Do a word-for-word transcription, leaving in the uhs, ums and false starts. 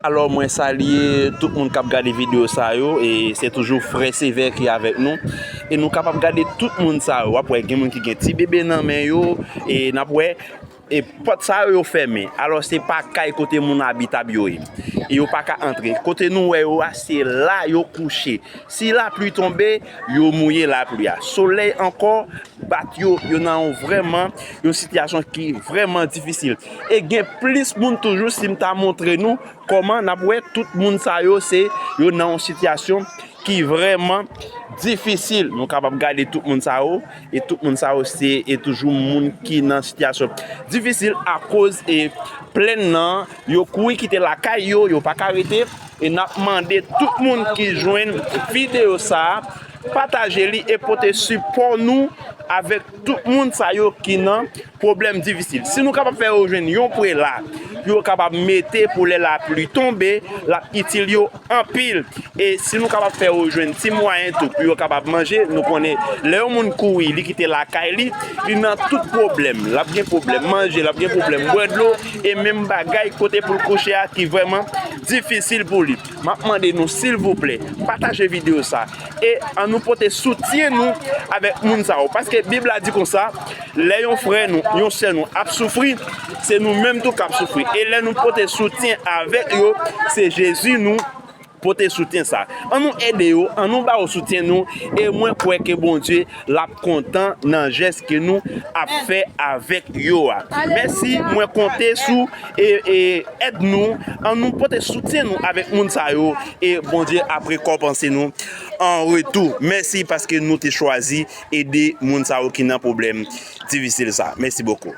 Alò, mwen salye tout moun k ap gade videyo sa yo, e se toujou frè Sevè ki avèk nou. E nou kapab gade tout moun sa yo. W ap wè gen moun ki gen ti bebe nan men yo, e n ap wè, e pòt sa yo, yo fèmen. Alò, se pa kay kote moun abitab yo ye. E yo pa ka antre. Kote nou wè yo a, se la yo kouche. Si lapli tonbe, yo mouye lapli a. Solèy ankò bat yo, yo nan yon vrèman, yon sitiyasyon ki vrèman difisil. E gen plis moun toujou, si m ta montre nou kòman, n ap wè tout moun sa yo, se yo nan yon sitiyasyon ki vrèman difisil. Nou kapab gade tout moun sa yo, e tout moun sa yo, se e toujou moun ki nan sitiyasyon difisil akoz e plèn nan, yo kouri kite lakay yo, yo pa ka rete. E n ap mande tout moun ki jwenn videyo sa a, pataje li e pote sipò nou avèk tout moun sa yo ki nan pwoblèm difisil. Si nou kapab fè yo jwenn yon prela, pou yo kapab mete pou lè lapli tonbe, l ap itil yo anpil. E si nou kapab fè yo jwenn ti mwayen tou pou yo kapab manje, nou konnen lè yon moun kouri, li kite lakay li, li nan tout pwoblèm. L ap gen pwoblèm manje, l ap gen pwoblèm bwè dlo, e menm bagay kote pou l kouche a ki vrèman difisil pou li. M ap mande nou, silvouplè, pataje videyo sa. E ann nou pote soutyen nou avèk moun sa yo. Paske Bib la di konsa, lè yon frè nou, yon sè nou ap soufri, se nou menm tou k ap soufri. E lè nou pote soutyen avèk yo, se Jezi nou pote soutyen sa. Ann nou ede yo, ann nou ba yo soutyen nou, e mwen kwè ke Bondye l ap kontan nan jès ke nou ap fè avèk yo a. Mèsi, mwen konte sou e, e èd nou, ann nou pote soutyen nou avèk moun sa yo, e Bondye ap rekonpanse nou an retou. Mèsi paske nou te chwazi ede moun sa yo ki nan pwoblèm difisil sa. Mèsi bokou.